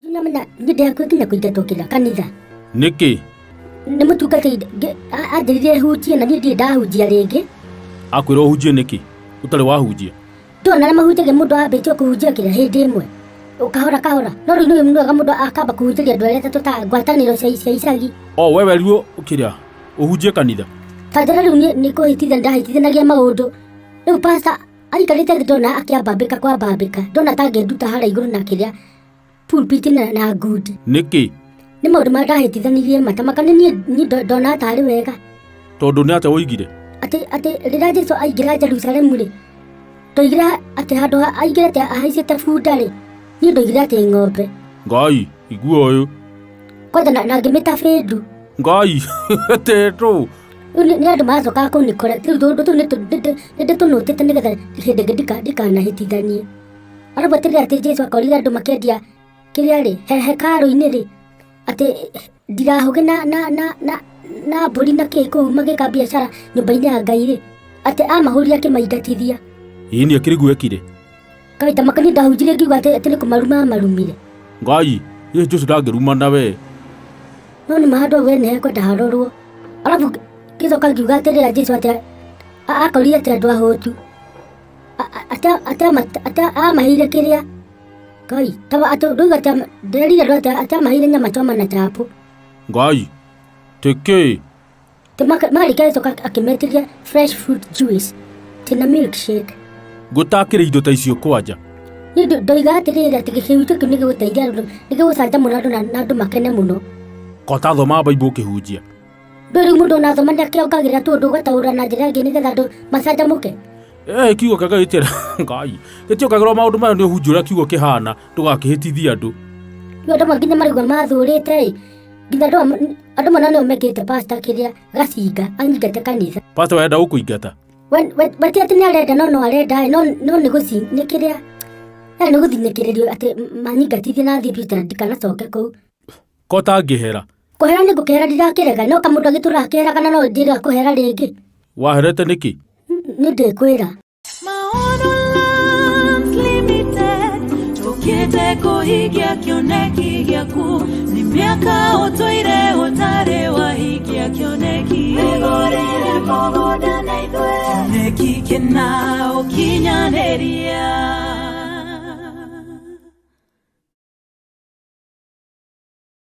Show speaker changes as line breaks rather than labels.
Ndinamenya niĩ ndĩ hakuhĩ nginya kũingatwo kĩrĩa kanitha.
Nĩkĩ?
Nĩ mũtungatĩri anjĩrire hunjie na niĩ ndirĩ ndahunjia rĩngĩ.
Akwĩra ũhunjie nĩkĩ? Ũtarĩ wahunjia?
Ndona arĩa mahunjagia mũndũ ambĩtie kũhunjia kĩrĩa hĩndĩ ĩmwe. Kahora kahora. No rĩu nĩ wega mũndũ akamba kũhunjĩria andũ arĩa atatũ ta ngwatanĩro cia icagi.
O we werirwo kĩrĩa ũhunjie kanitha?
Ta njĩra rĩu nĩ kũhĩtithia ndahĩtithanagia maũndũ. Rĩu pastor aikarĩte thĩ ndona akĩambambĩka kwambambĩka. Ndona ta angĩnduta harĩa igũrũ na kĩrĩa pulpit na ngundi.
Nĩkĩ?
Nĩ maũndũ marĩa ndahĩtithanirie matamaka nĩ niĩ ndona tarĩ wega.
Tondũ nĩ atĩa woigire?
Atĩ rĩrĩa Jesu aingĩra Jerusalemu rĩ, ndoigire atĩ handũ ha aingĩre atĩ ahaicĩte bunda rĩ, niĩ ndoigire atĩ ng'ombe.
Ngai, igua ũyũ.
Kwanja na ngĩmĩta bĩndu.
Ngai, tĩtũ.
Rĩu nĩ andũ maracokaga kũni correct. Rĩu tũndũ tũu nĩ ndĩtũnũtĩte nĩgetha hĩndĩ ĩngĩ ndikanahĩtithanie. Arabu atĩrĩrĩ atĩ Jesu akorire andũ makĩendia kĩrĩa rĩ, hekarũ-inĩ rĩ, atĩ ndirahũgĩ na mbũri na kĩ kũu magĩka biacara nyũmba-inĩ ya Ngai rĩ, atĩ amahũrire akĩmaingatithia.
Ĩĩ nĩ akĩrĩ guo ekire.
Kaita makani ndahunjirie ngiuga atĩ nĩ kũmaruma amarumire.
Ngai, ĩ Jesu ndangĩrumana we.
No nĩ ma handũ hau we nĩ hekwenda harorwo. Arabu ngĩcoka ngiuga atĩrĩra Jesu atĩ akorire atĩ andũ ahũtu. Atĩ amaheire kĩrĩa Ngai atĩ ndauga atĩ nderire andũ atĩ amaheire nyama choma na chapo.
Ngai, tĩkĩ?
Atĩ marĩkia agĩcoka akĩmetĩria fresh fruit juice atĩ na milkshake.
Ngũtakĩrĩ indo ta icio kwanja.
Niĩ ndoiga atĩrĩrĩ atĩ kĩhunjio kĩu nĩgĩgũteithia andũ, nĩgĩgũcanjamũra andũ na andũ makene mũno.
Ko ũtathomaga Bible ũkĩhunjia?
Ndũĩ rĩu mũndũ ona athoma nĩakĩongagĩrĩra tũũndũ ũgataũra na njĩra ĩngĩ nĩgetha andũ macanjamũke.
Eh, kiugo kĩa Ngai gĩtirĩ Ngai gĩtiongagĩrwo maũndũ maya nĩ ũhunjia ũrĩa kiugo kĩhana ndũgakĩhĩtithie andũ.
Rĩu andũ amwe nginya maraigua mathũrĩte ĩ, nginya andũ amwe nĩo mekĩrĩte pastor kĩrĩa gacinga anyingate kanitha.
Pastor arenda gũkũingata?
We ti atĩ nĩ arenda no no arenda ĩ, no nĩ gũci nĩ kĩrĩa yani nĩ gũthinyĩkĩrĩrio atĩ manyingatithie na thiĩ biũ ndikanacoke kũu.
Ko ũtangĩhera?
Kũhera nĩ ngũkĩhera ndirakĩrega no kamũndũ agĩtũraga akĩheraga na no njĩra kũhera rĩngĩ.
Waherete nĩkĩ?
Nĩ ndĩkwĩra.
Maono Lands Limited tũkĩte kũhingia kĩoneki gĩaku nĩ mĩaka ũtũire ũtarĩ wahingia kĩoneki wĩgũrĩre mũgũnda na ithuĩ kĩoneki kĩna ũkinyanĩria.